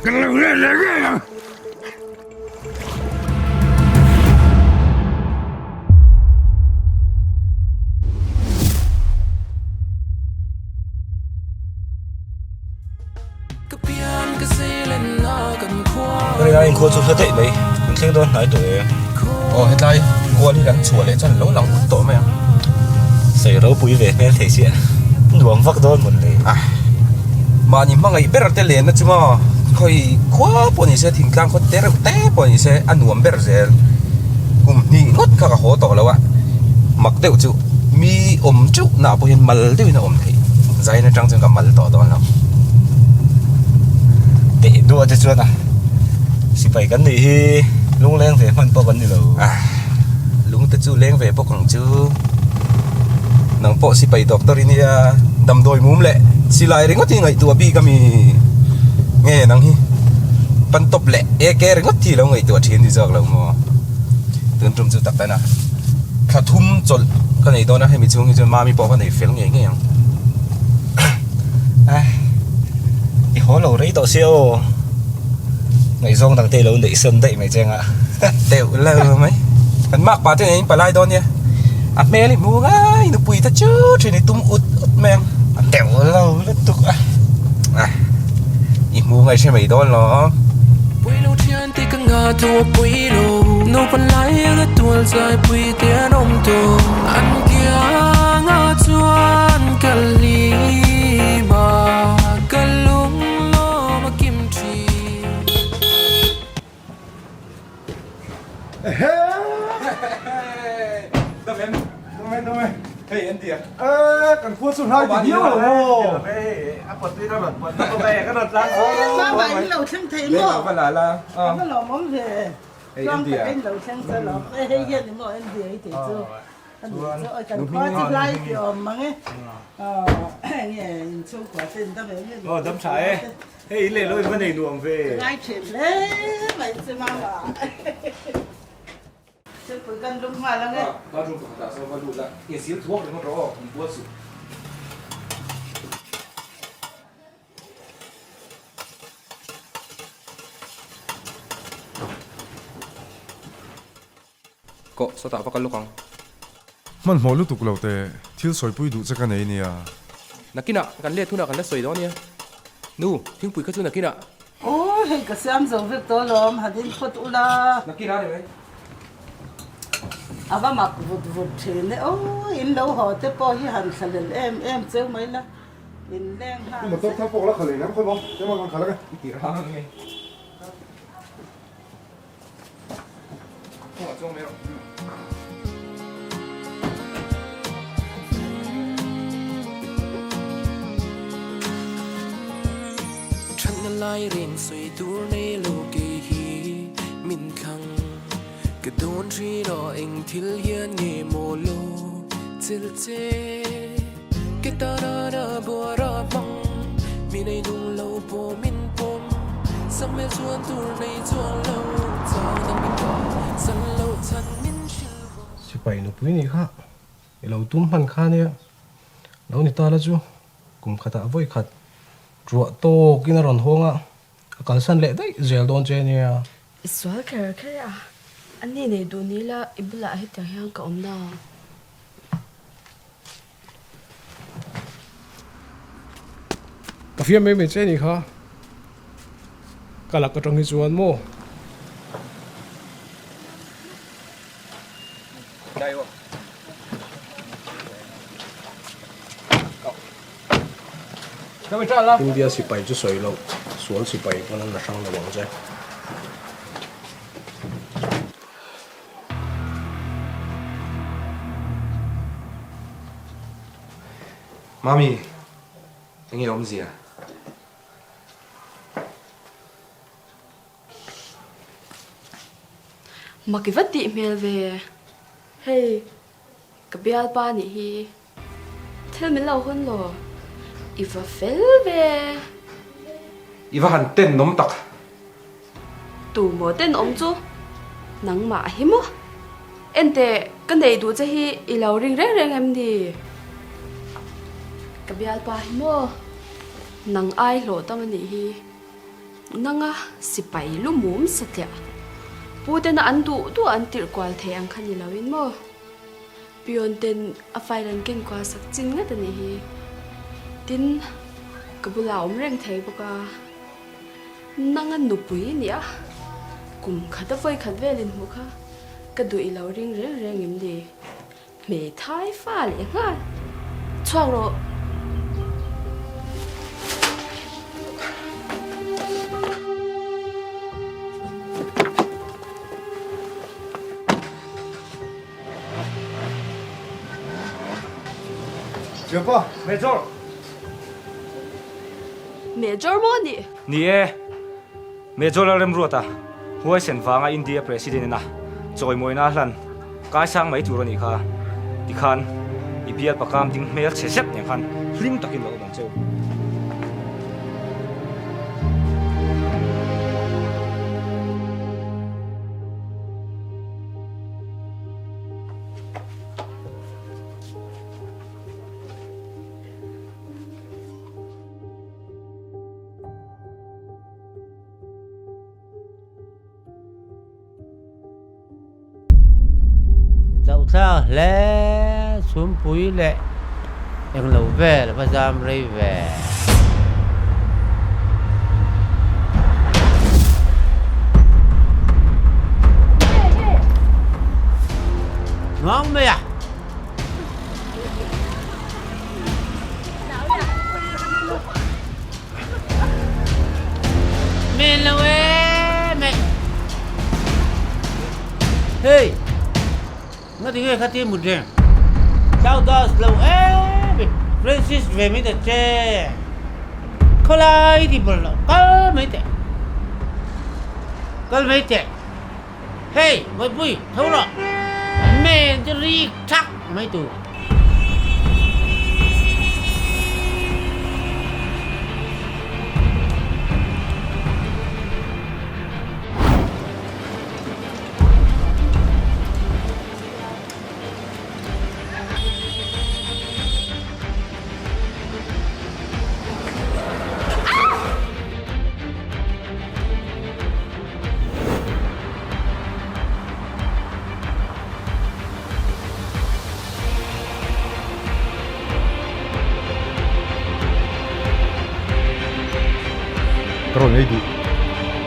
Kan lo let leh ngei ang. Ringa in khua chu hla daih mai kan thleng dawn hnai tawh e. Aw hetlai kual hi kan chhuah leh chuan lo lang ut tawh mai ang. Sawi ropui ve hmel thei chiah nuam vak dawn mawn le. Ah mahni hmangaih ber te lenna chu maw khawi khua pawh ni se thingtlang khaw te reuh te pawh ni se a nuam ber zel kum hnih ngawt kha ka haw tawh lo a mak deuh chu mi awm teuh nah pawh hian mal deuhin a awm theih zain atang chuan ka mal tawh dawn lo. Teh duah te chuan a sipai kan nih hi lungleng ve hman pawh kan ni lo. Ah lung te chu leng ve bawk ang chu nang pawh sipai doctor i nia damdawi mum leh silai ringawt hi ngaihtuah bik ami nge nang hi pan tawp leh AK ringawt hi lo ngaihtuah thin ni zawk lo maw tun tum chu tak tan a thla thum chawlh ka nei dawn a hemi chhung hi chuan mami pawh ka nei fel ngei ngei ang. Ah i haw lo rei tawh sia aw ngaihzawng dang te i lo neih sawn daih mai che anga deuh lo mai kan mak pa te nen in palai dawn nia a hmel hi hmu ngai nupui te chu thin i tum ut ut mai ang a deuh lo lutuk a ah i hmu ngai hre mai dawn lo Kan khua chu hnai ti viau lo maw? Mama in lo thleng thei maw? Ka va lawmawm ve. Tluang tak in lo thleng che lawm. Hei hian i maw India i tih chu. A nih chu awi kan khua chu hlai ti awm mang e. Nge in chhungkua te in dam em em. Aw dam tha e. Hei in leh lo in va nei nuam ve. Ka ngai thin hle mai che mama. Thilpui kan lum nghal ang e. Bathroom pakhatah sawn va lut la, insil thuak ringawt rawh aw, inbual suh. Kawh, sawtah va kal lawk ang. Hmanhmawh lutuk lo teh, thil sawipui duh che ka nei nia. Nakinah kan let hunah kan la sawi dawn nia. Nu, thingpui kha chu nakinah. Aw, hei ka siam zo vek tawh alawm, han in phawt ula. Nakinah a ni mai. A va mak vut vut thin e. Aw, in lo haw te pawh hi han thla lel em em cheu mai la. In leng nghal I motor thar pawh la khalh engem khawi maw? Emaw kan khalh ang e. I tir hang ang e. Sipai nupui nih kha i lo tum hman kha nia, lo ni ta la chu kum khatah vawi khat ruah tawkin a rawn hawng a, a kalsan leh daih zel dawn che nia. I sual kher kher a, a ni nei duh ni la i bulah hetiang hian ka awm na. Ka fiam mai mai che ni kha, ka lak atang hi chuan maw. India sipai chu sawi loh, sual sipai pawn an la hrang lo ang che. Mami, enge awmzia? Mak i va tih hmel ve. Hei, ka bialpa nih hi. Thil min lo hawn law, i va fel ve. I va han tenawm tak. Tu maw tenawm chu? Nangmah hi maw? Enteh, ka neih duh che hi i lo ring reng reng em ni? Ka bialpa hi maw? Nang ai hlawh tam a nih hi. Nanga sipai lu mum satliah. Pu tena an duh duh an tirh kual thei ang kha ni loin maw? Pion ten a file an ken kual sak chin ngat a nih hi. Tin, ka bulah a awm reng thei bawk a. Nanga nupui i nia, kum khat a vawi khat velin hmuh kha ka duh i lo ring reng reng em ni? Hmeithai fa leh nghal. Chhuak rawh. Thianpa, Major! Major maw nih? Ni e, Major Lalremruata huaisen vanga India President ina chawimawina a hlan kaisang mai tur a nih kha. Tikhan i bial pakam ding hmel chhe zet nen khan hlim takin lo awm ang cheu. Chauhthla hle chhumpui leh englo vel va zam rei ve. Nuang mai a. Men lo e meh. Hey! Nga ti nge kha ti mut reng? Chau das lo em e. Francis ve mai ta che. Khawlai ti bawlh lo kal mai teh. Kal mai teh. Hey! Bawihpui, tho rawh. Men chu rik thak mai tur. Ka rawn ei duh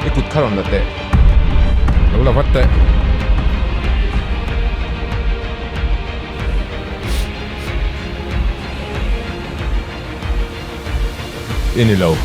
i kut kha rawn la teh lo la vat teh. I ni lo.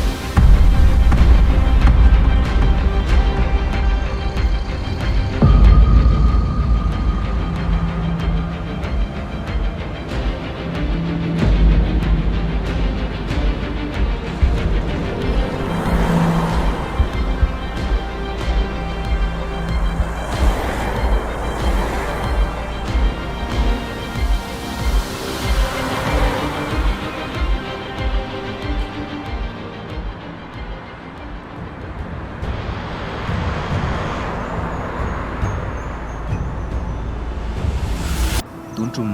Tun tum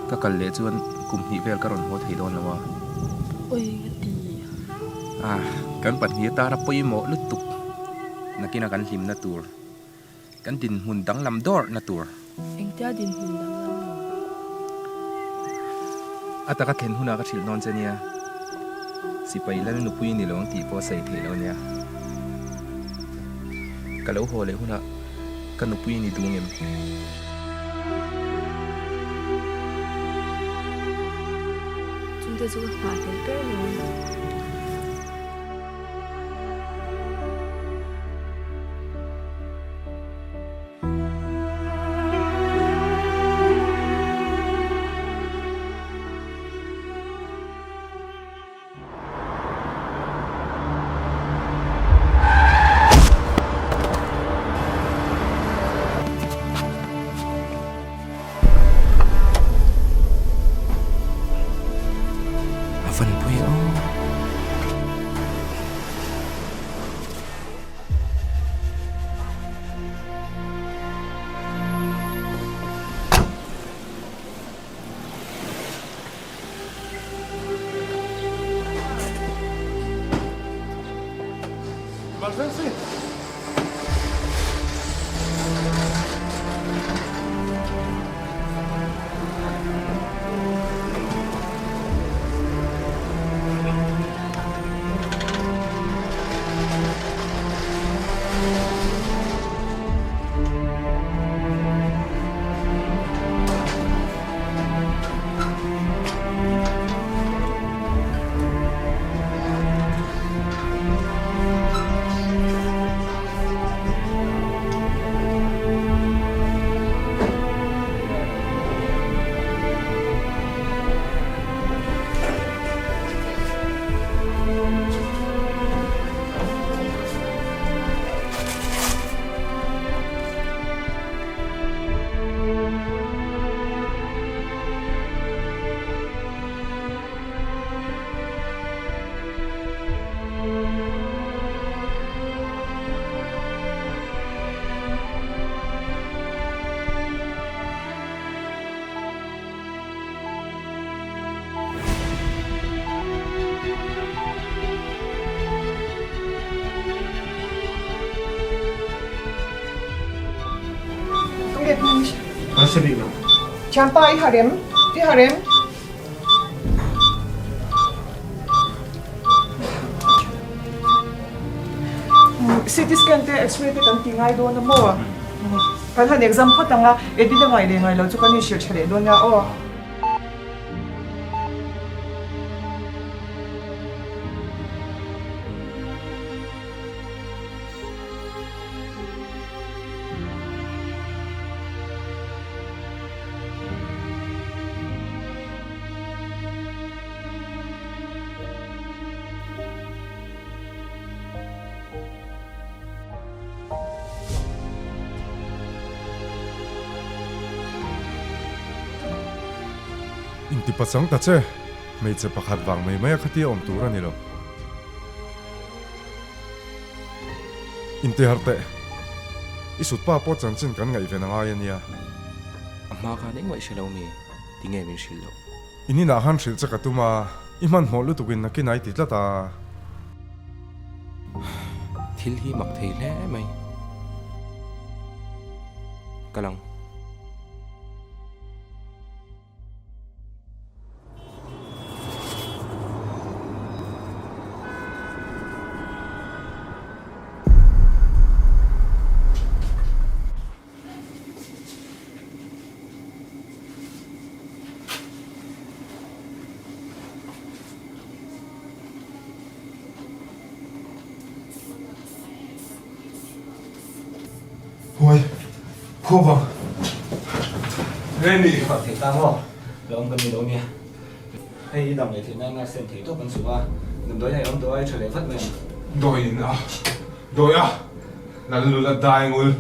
ka kal leh chuan kum hnih vel ka rawn haw thei dawn lo a. Oi nga ti. Ah, kan pahnih atana pawimawh lutuk nakina kan hlimna tur. Kan dinhmun danglam dawrhna tur. Engtia dinhmun danglam maw? A taka thlen hunah ka hrilh dawn che nia. Sipai lal nupui ni lo ang tih pawh a sawi theih lo nia. Ka lo haw leh hunah ka nupui ni duh ngem? Chungte chu ka nghahhlelh ber lo. A van pui aw. Emergency! Thianpa i harem, i harem. CT scan te x-ray te kan ti ngai dawn a maw? Kan han exam phawt ang a, edit a ngai leh ngai lo chu kan inhrilh tha leh dawn nia aw. Inti pachang ta che, hmeichhe pakhat vang mai mai a khatia awm tur a ni lo. Inti harh teh, i sutpa pawh chanchin kan ngaihven a ngai a nia. A hma khan engmah i hre lo mi, tinge min hrilh loh? In inah khan hrilh che ka tum a, i hmanhmawh lutukin nakin a i ti tlat a. Thil hi mak thei hle mai. Ka lang. Huai, khuavang. Remi. Ka thei ta maw? Lo awm kan ni lo nia. Hei i dam leh theih nan a sen thei tawp an chhuah a, damdawi in a awm tawh a, i tha leh vat mai ang. Dawiin a dawi a, Lalnula dai ngul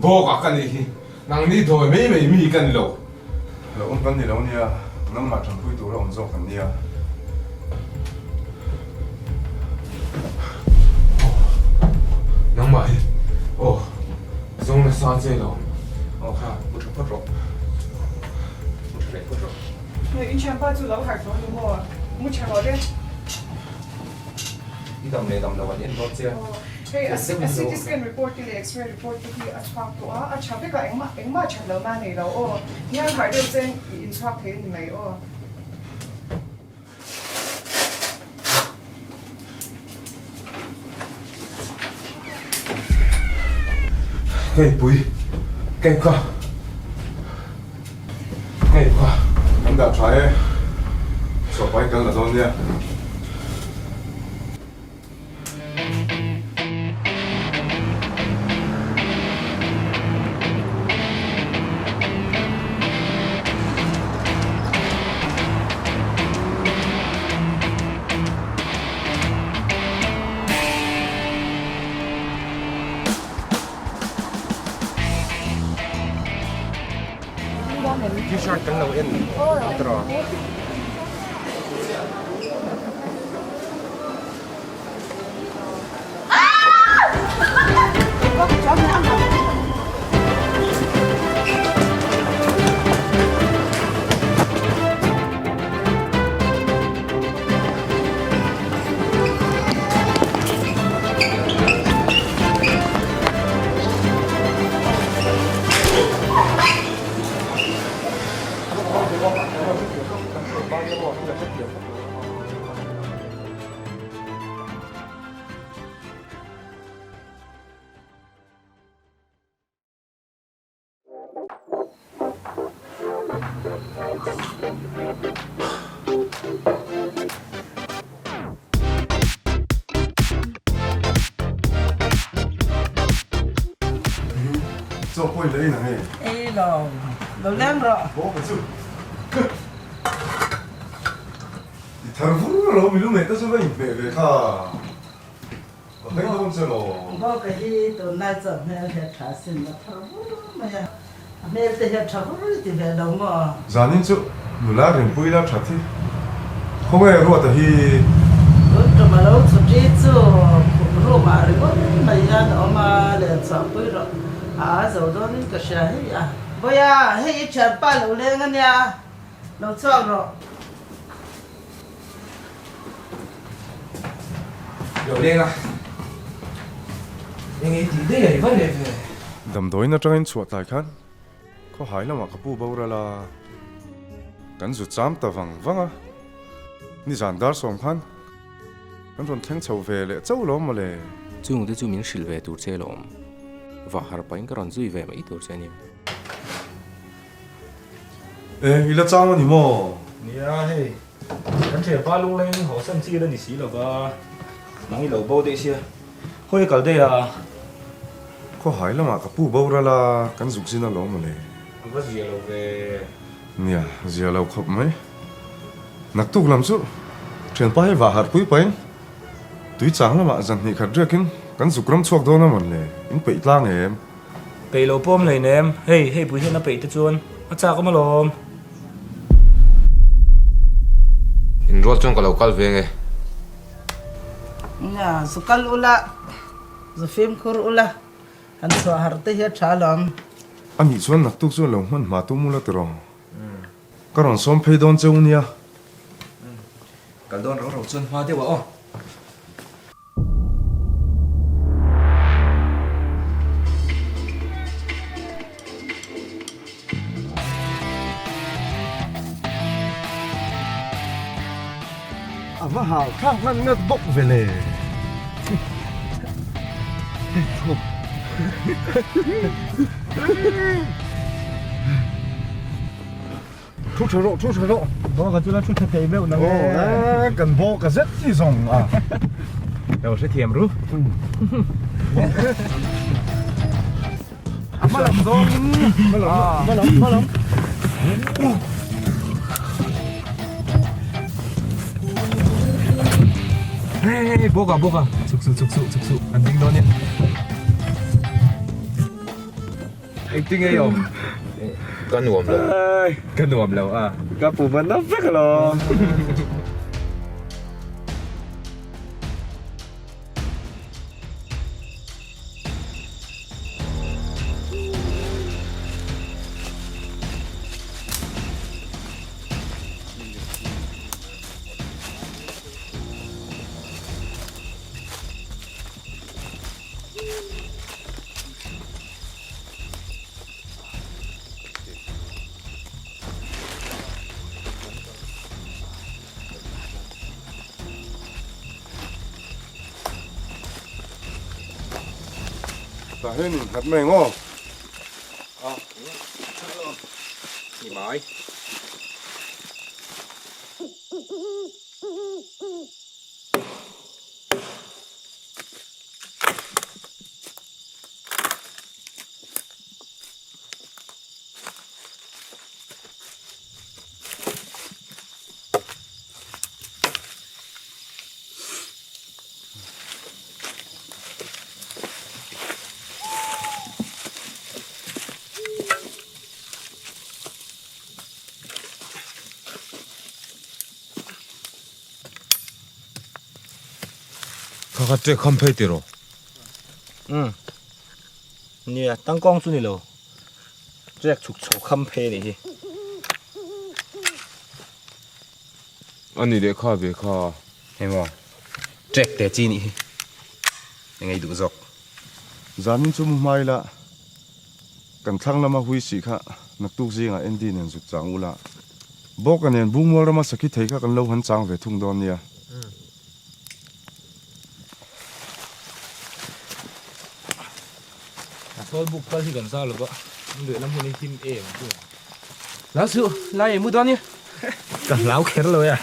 bawk a ka nih hi, nangni dawi mai mai mi ka ni lo. Lo awm kan ni lo nia, nangmah tanpui tur a awm zawk kan nia. Nangmah hi aw zawng nasa che lo. Aw kha, u tha phawt rawh. U tha leh phawt rawh. Hei in thianpa chu lo harh tawh ni maw? Mu tha rawh le. I dam leh dam lo an en dawn che a. Hei a CT scan report te leh X-ray report te hi a chhuak tawh a, a tha vek a, engmah engmah that lo na nei lo aw. Hian harh deuh chen i inchhuak thei a ni mai aw. Hei pui, kei kha, hei kha kan dah tha e, chawpai kal la dawn nia. T-shirt kan lo en tawh. Chaw pawh i la in ang e. Ei lo, lo leng rawh. Haw ka chu. I thar vur lo mi lu meh te chu va inhmeh ve kha. Ka hlei dawn che lo. Bawka hi tunlai chuan hmel hi a tha sin a thar vur mai a, a hmel te hi a tha vur i ti ve lo maw? Zanin chu nula rinpui la that hi khawnge Ruata hi? Tun tum a lo chhuti chu khum room ah ringawt mai hian a awm a, len chhuahpui rawh a a zo dawnin ka hria hei a. Vawiha hei i thianpa lo leng a nia, lo chhuak rawh. Lo leng a, eng ei tih daih a i va reh ve. Damdawiin atangin chhuah tlai khan khawhai lamah ka pu boral a, kan zu cham ta vang vang a, nizan dar sawm khan kan rawn thleng chho ve leh chauh lo mawle. Chung te chu min hrilh ve tur che lawm, vah har pahin ka rawn zui ve mai tur che ania. E, i la chang a ni maw? Nia hei, kan thianpa lungleng haw san chi la ni si lova, nang i lo bo daih sia, khawi a kal daih a? Khawhai lamah ka pu boral a, kan zuk zin alawm mawle. A va zia lo ve. Nia, zia lo khawp mai. Naktuk lam chu thianpa hi vah harh pui pahin tui chang lamah zan hnih khat riakin kan zuk ram chhuak dawn a mawn le, in peih tlang em? Peih lo pawm hleinem, hei hei pui hian a peih te chuan a chak awm alawm. Inrual chuan ka lo kal ve nge. Nia, zu kal ula, zu fimkhur ula, han chhuah harh te hi a tha alawm. A nih chuan naktuk chu lo hman hma tum ula tiraw. Ka rawn sawm phei dawn cheu nia. Kal dawn rau rau chuan hma deuh ah aw. A va hau thlak ngat ngat bawk ve le. Thu tha rawh, thu tha rawh. Bawk a chula thu tha thei meuh nang e. Aw, kan bawk a zet chi zawng a. Lo hrethiam ru. A hma lam zawngin, hma lam, hma lam, hma lam. Hei hei bawk a bawk a, chhuk suh chhuk suh chhuk suh, an ding dawn e. Engtin nge i awm? Ka nuam lo. Ka nuam lo a. Ka pu va na vek alawm. Tah hian innghat mai ang aw. Ni mai. Kha kha ṭek kham phei tiraw? Umm. Nia, tangkawng chu ni lo. Ṭek chhuk chho kham phei a nih hi. A ni leh kha ve kha. Hei maw, ṭek te chi nih hi. Eng ei duh zawk. Zanin chu mu hma ila, kan thlang lama hui sih kha naktuk zingah Andy nen zuk chang ula, Bawka nen Bungmual rama sakhi thei kha kan lo han chang ve thung dawn nia. A sawl buk kal hi kan zar lova, lehlam hun hi him em ang chu. Hlau suh, lai ei mu dawn i. Ka hlau kher lo e a.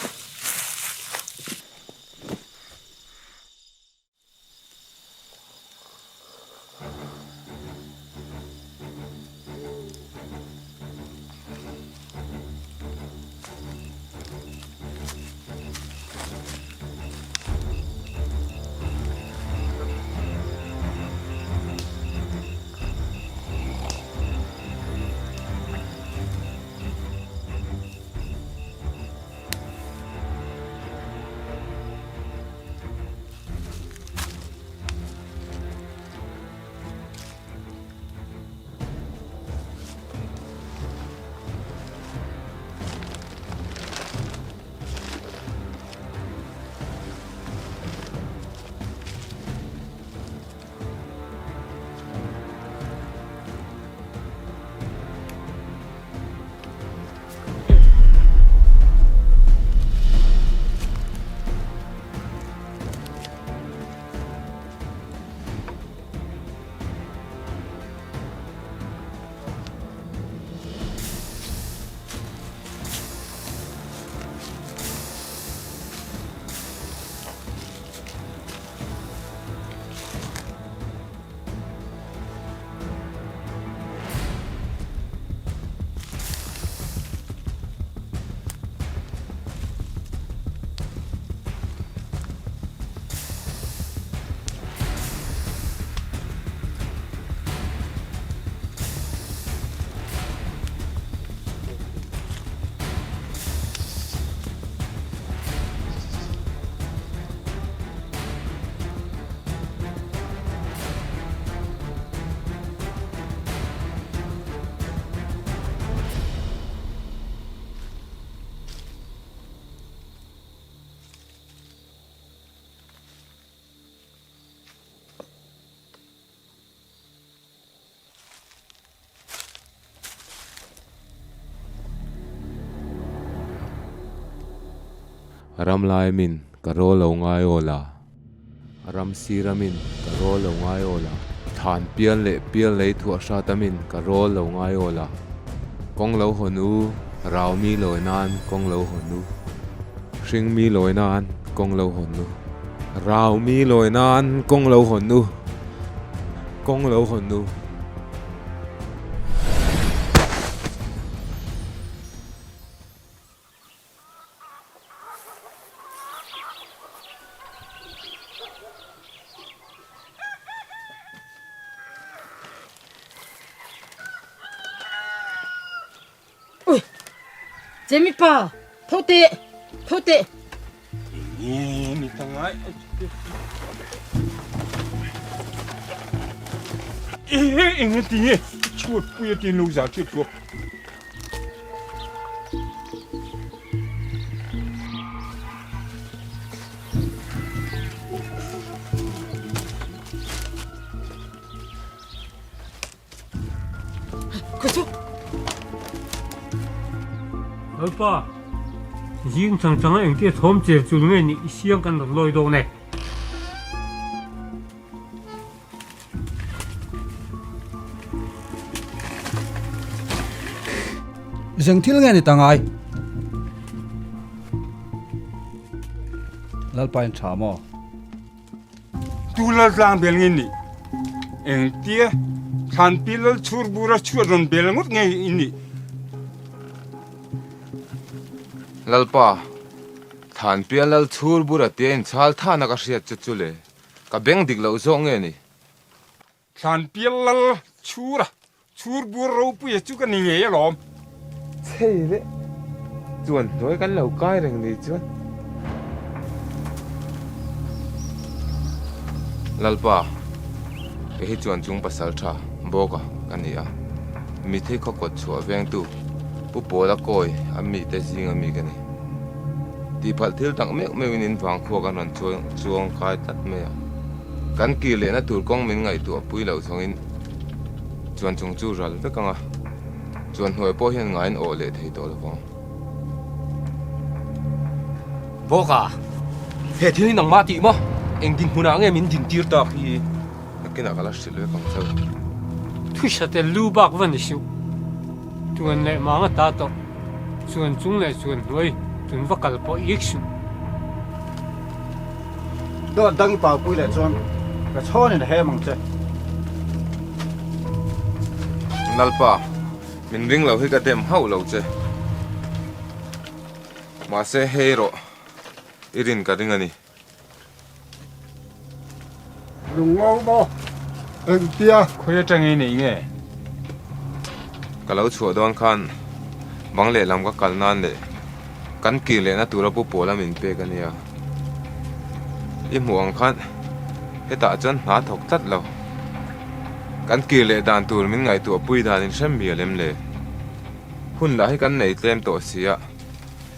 Ram lai min ka rawl lo ngai aw la, ram sir a min ka rawl lo ngai aw la, thlan pial leh pial lei thuah hrat a min ka rawl lo ngai aw la, kawng lo hawn u, rau mi lawi nan kawng lo hawn u, hring mi lawi nan kawng lo hawn u, rau mi lawi nan kawng lo hawn u, kawng lo hawn u. Ui! Jemmy pa! Tho teh! Tho teh! Enge ni ta ngai? Ehe enge ti nge? Chhuat pui a tin lo za chhuat chhuak. Lalpa, zing chang changa engtia thawm cher chul nge nih i siang kan rawn lawi dawn e. Zeng thil nge ni ta ngai? Lalpa in tha maw? Tu lal tlang bel nge nih? Engtia thlanpi lal chhur bura chhuat rawn bel ngawt nge i nih? Lalpa, thlanpi lal chhur bura tia inchhal thana ka hriat che chu le. Ka beng dik loh zawk nge ni? Thlanpial lal chhur a, chhur bur ropuia chu ka ni ngei alawm. Chei leh chuan hnuai kan lo kai reng ni chuan. Lalpa, kei hi chuan chung pasal tha bawka ka ni a, Mithi khaw kawt chhuah vengtu Pu Pawla kawi a mite zinga mi ka ni. Tihpalh thil tak meuh meuhin in vangkhua kan rawn chuang kai tlat mai a. Kan kir lehna tur kawng min ngaihtuah pui loh chungin chuan chung chu ral vek ang a, chuan hnuai pawh hian ngaiin awh leh thei tawh lovang. Bawka, he thil hi nangmah tih maw? Eng dinhmunah nge min dintir tak hi? Nakinah ka la hrilh vek ang cheu. Thuisa tel lu bak va ni suh. Tuan leh mang a ta tawh. Chuan chung leh chuan hnuai tun va kal pawh ik suh. Dawt dang i pau pui leh chuan ka chhawnin a hem ang che. Lalpa, min ring lo hi ka dem hauh lo che. Mahse hei rawh, i rin ka ring a ni. Lungngo maw? Engtia? Khawi atang i nei nge? Ka lo chhuah dawn khan bang lehlam ka kal nan leh kan kir lehna tura pu pawl a min pek a nia. I hmuh ang khan hetah chuan hna thawk tlat lo. Kan kir leh dan tur min ngaihtuah pui dan in hrem mial em le? Hun lah hi kan nei tlem tawh si a,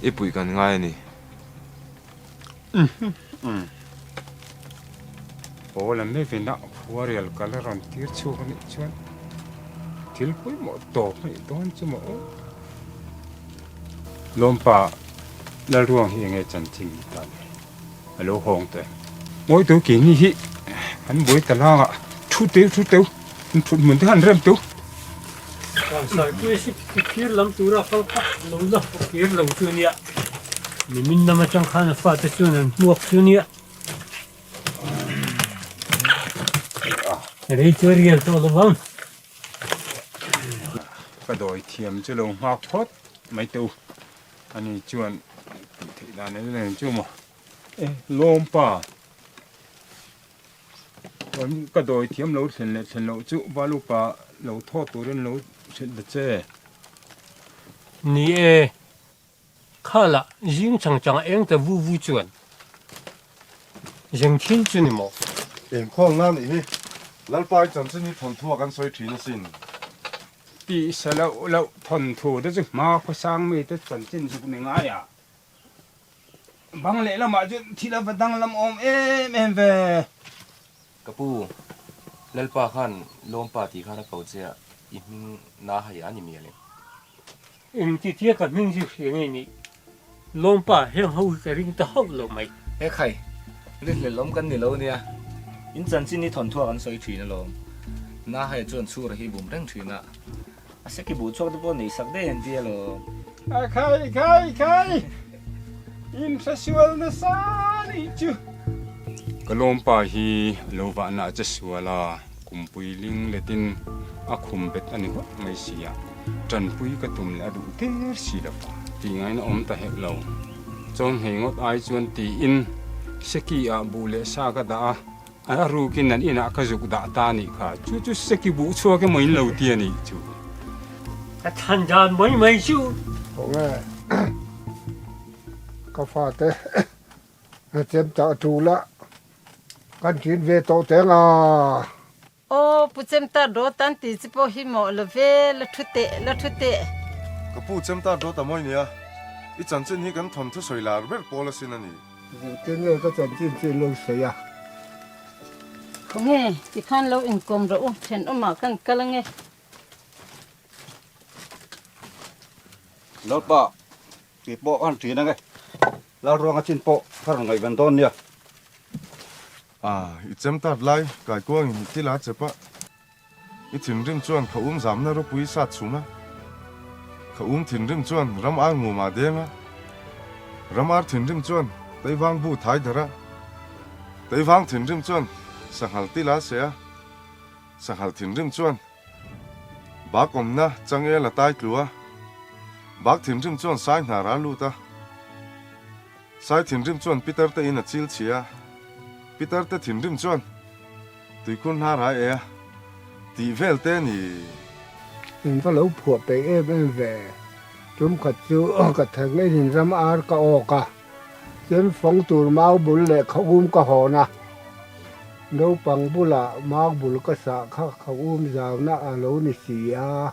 i puih kan ngai a ni. Pawl an mevin a khuarel kal a rawn tir chhuak a nih chuan thil pawimawh tawp a nih dawn chu maw aw. Lawmpa Lalruang hi enge chanchin ni ta le a lo hawng tawh em. Ngawi teu keini hi an buai ta lang a thu teu thu teu an thut hmun te khan rem teu. Kansai pui hi phir lam tura kal kha lo la kir lo chu nia. Nimin lam atang khan a fate chuan an hmuak chu nia. Rei chu a rial tawh lo vang. Ka dawi thiam chu lo nghak phawt mai teh u. Ani chuan tih theih dan a ni chu maw. E lawmpa. Ka dawi thiam lo thlen leh thlen loh chu Valupa lo thaw turin lo hrilh ta che. Ni e, khalah zing chang chang a eng ta vu vu chuan zeng thil chu ni maw? Engkhawl na nih hi Lalpa i chanchin hi thawnthu a kan sawi thin asin. Tih sa loh loh thawnthu te chu hma khawsang mite chanchin zuk ni ngai a. Bang lehlamah chuan thil a va danglam awm em em ve. Ka pu, Lalpa khan Lawmpa tih khan a ko che a, i hming na hai a ni mial em? Engtitia ka hming chu hria ngei nih, Lawmpa heng ho hi ka ring ta hauh lo mai. He khai, rinhlelh awm kan ni lo nia, in chanchin hi thawnthuak an sawi thin alawm. Na hai chuan chhura hi bum reng thin a. A seki buh chhuak te pawh nei sak daih an ti alawm. A khai khai khai! In hresual nasa nih chu. Ka lawmpa hi a lo vahna che sual a, kumpui ling letin a khum bet a ni ngawt mai si a, tanpui ka tum leh a duh der si lo va, tih ngaina awm ta hek lo. Chawnghei ngawt ai chuan tiin seki ah buh leh sa ka dah a, A rukin an inah ka zuk dah ta anih kha, chu chu seki buh chhuak emaw in lo ti anih chu. Ka chhan dan mai mai chu. Khawnge ka fate a chem tak tul a, kan thin ve tawh teng a. Aw Pu Chemta dawt an tih chi pawh hi mawh lo ve, la thu teh, la thu teh. Ka pu Chemta dawt a mawi nia, i chanchin hi kan thawnthu sawi lar ber pawl asin a ni. Engtin nge ka chanchin chu in lo sawi a? Khawnge, tikhan lo inkawm rawh u, thenawmah kan kal ange. Lalpa, kei pawh han ṭin ange, Lalruanga chin pawh ka rawn ngaihven dawn nia. A, i chem tat lai, kaikuangin i thil a chep a. I thinrim chuan kha um zamna ropui sat chhum a, kha um thinrim chuan ram ar ngum ah deng a, ram ar thinrim chuan Teivang bu thai darh a, Teivang thinrim chuan sanghal til a seh a, sanghal thinrim chuan bak awmna changel a tai tlu a, bak thinrim chuan sai hnar a lut a, sai thinrim chuan Peter te in a chil chhia a, Peter te thinrim chuan. Tuikhur hnar a e a tih vel te ni. In va lo phuah peih em em ve. Tum khat chu ka theng en in ram ar ka awk a, chem fawng tur mau bul leh kha um ka hawn a, naupang bulah mau bul ka sah kha kha um zauna a lo ni si a,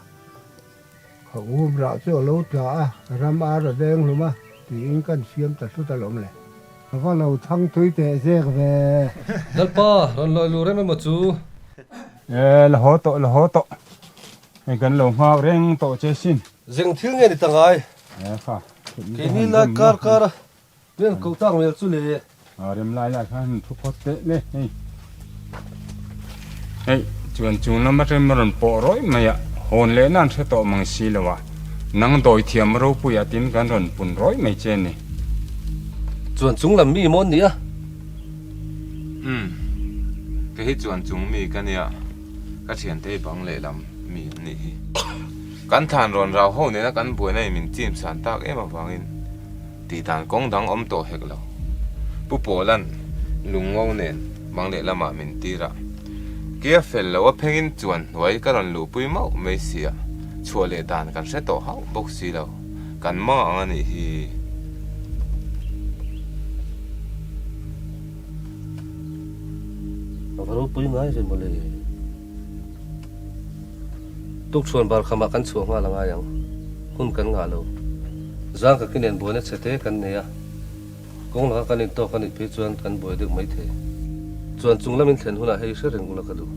kha um rah chu a lo tla a, ram ar a veng hlum a, tiin kan siam ta hlut alawm le. Ka va lo thang tui teh zek ve. Lalpa, rawn lawi lu rem emaw chu? E, la haw tawh, la haw tawh. Hei kan lo nghak reng tawh che sin. Zeng thil nge ni ta ngai? E kha. Keini lai kar kar a rian ko tak mel chu le. A rem lai lai khan han thu phawt teh le hei. Hei, chuan chung lam atangin a rawn pawh rawih mai a, hawn leh nan hre tawh mang si lo a. Nang dawithiam ropuia tin kan rawn pun rawih mai che ni. Chuan chung lam mi maw nia? Umm. Kei hi chuan chung mi ka nia, ka thiante hi bang lehlam mi an nih hi. Kan thlan rawn rau ho nena kan buaina in min chim san tak em avangin tih dan kawng dang awm tawh hek lo. Pu Pawla'n lungngo nen bang lehlamah min tir a, kia fel lo a phengin chuan hnuai ka rawn luhpui mauh mai sia, chhuah leh dan kan hre tawh hauh bawk si lo. Kan hma ang a nih hi. A va ropui ngai ve mawle. Tukchhuan bar khamah kan chhuah nghal a ngai ang. Hun kan ngah lo. Zang ka kinen buaina chhe te kan nei a. Kawng laka kan intawk a nih phei chuan kan buai deuh mai thei. Chuan chung lamin thlen hunah hei hre reng ula ka duh.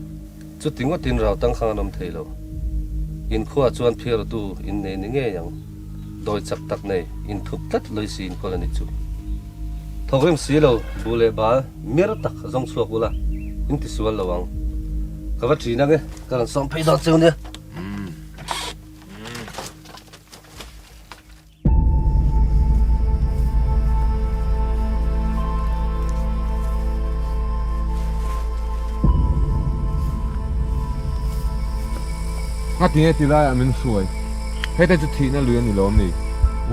Chuti ngawtin rau tang khang an awm thei lo. Inkhuaah chuan phiartu in nei ni ngei ang. Dawi chak tak nei, inthup tlat lawih si inkawl a ni chu. Thawkrim si lo, bu leh bal mer tak zawng chhuak ula, in ti sual lo ang. Ka va ṭin ang e, ka rawn sawm phei dawn cheu nia. Ngatinge ti laiah min hruai? Heta chu thihna lui a ni lawm ni?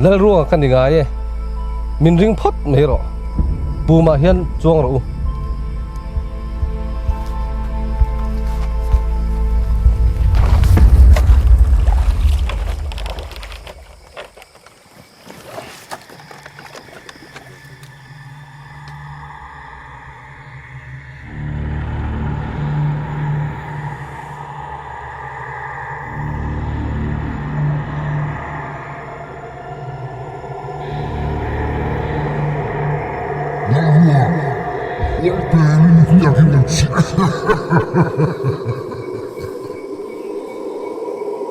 Lalruanga ka ni ngai e, min ring phawt mai rawh. Pumah hian chuang rawh u.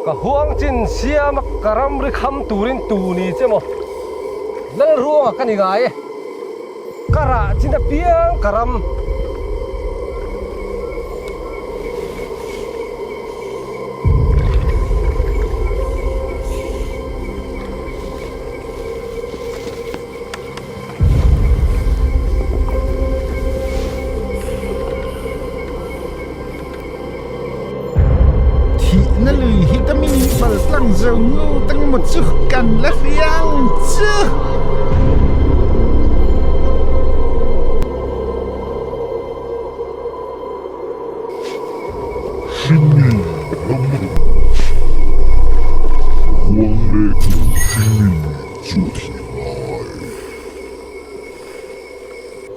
Ka huang chin siam a ka ramri kham turin tu ni che maw? Lalruanga ka ni ngai e. Ka rah chin apiang ka ram. Thihna lui hi ka mi bal tlang zo nu tang maw chu kan la hriang chu.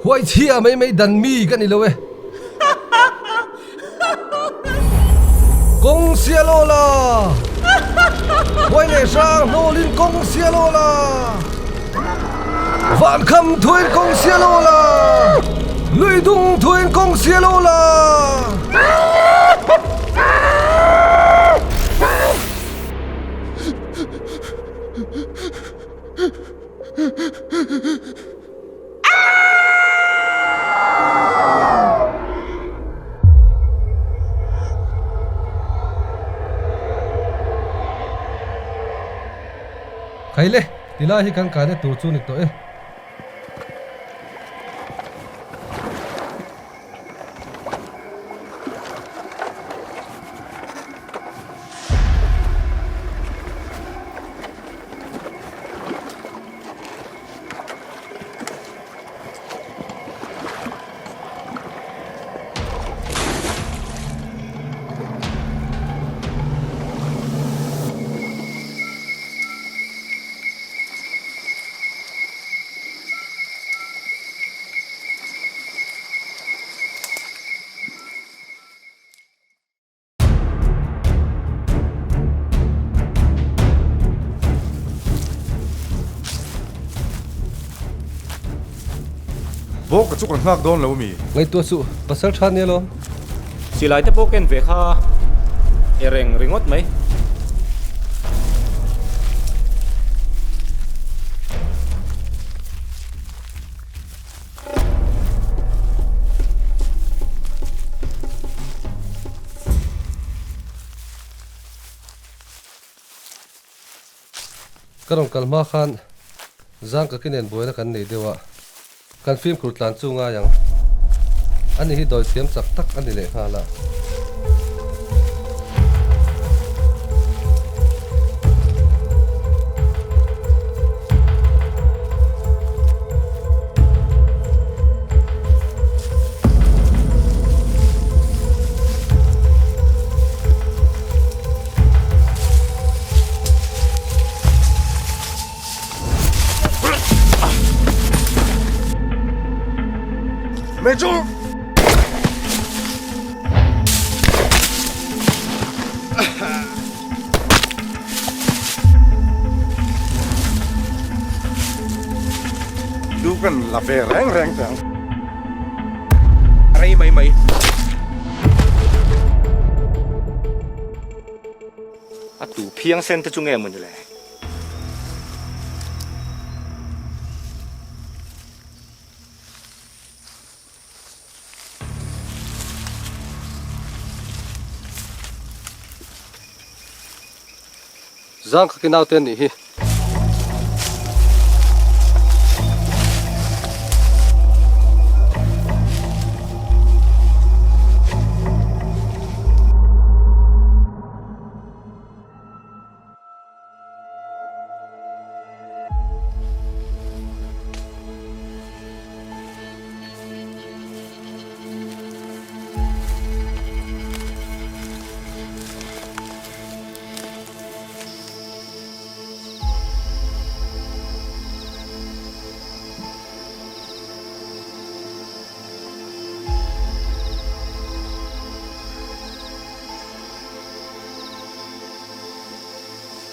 Huai chhia mai mai dan mi ka ni lo e. Kawng sia lo la! Huai leh hrang hnawlin kawng sia lo la! Van kham thuin kawng sia lo la! Lui dung thuin kawng sia lo la! Khaile, tilai hi kan kaina tur chu ni tawh e. Bawk ka chu kan nghak dawn lo mi? Ngaihtuah suh, pasal tha nia lawm. Silai te pawh ken ve kha e reng ringawt mai. Ka rawn kal hma khan zang ka ki nen buaina kan nei deuh a, kan fimkhur tlan chu ngai ang. Ani hi dawi thiam chak tak a ni leh nghal a. Major! Lu kan la ve reng reng teh ang. Rei mai mai. A tu phiang sen te chu nge mawni le? Zang kha ki naute anih hi.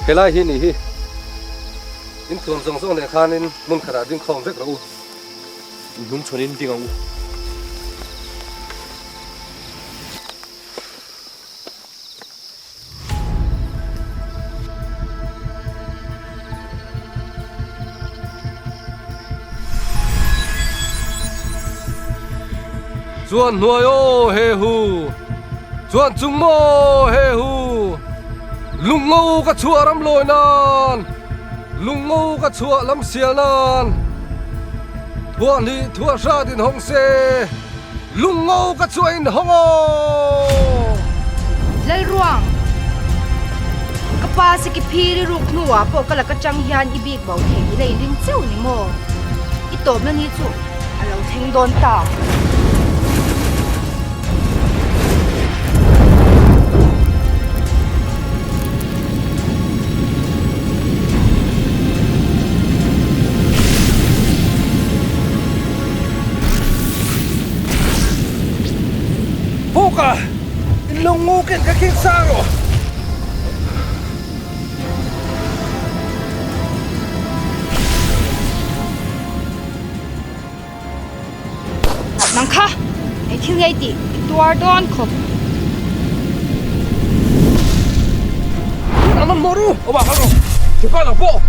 Helai hi nih hi in thuam zawng zawng nen khanin hmun khatah ding khawm vek rawh u. In hnung chhawn in ding ang u. Chuan hnuai aw he hu, chuan chung maw he hu, Lungngo ka chhuah ram lawi nan, Lungngo ka chhuah lam sial nan, Thuah hnih thuah hrat in hawng se. Lungngo ka chuah in hawng aw! Lalruang, Ka pa siki phir i ruk hnuah pawh ka laka tang hian i bik bo thei i la inring cheu ni maw? I tawpna ni chu a lo thleng dawn ta. Bawka, in lo nguk in ka khing sang rawh. Nang kha, eng thil ngei tih i tuar dawn khawp. An man maw ru? Aw bak ru. Thipa nang pawh.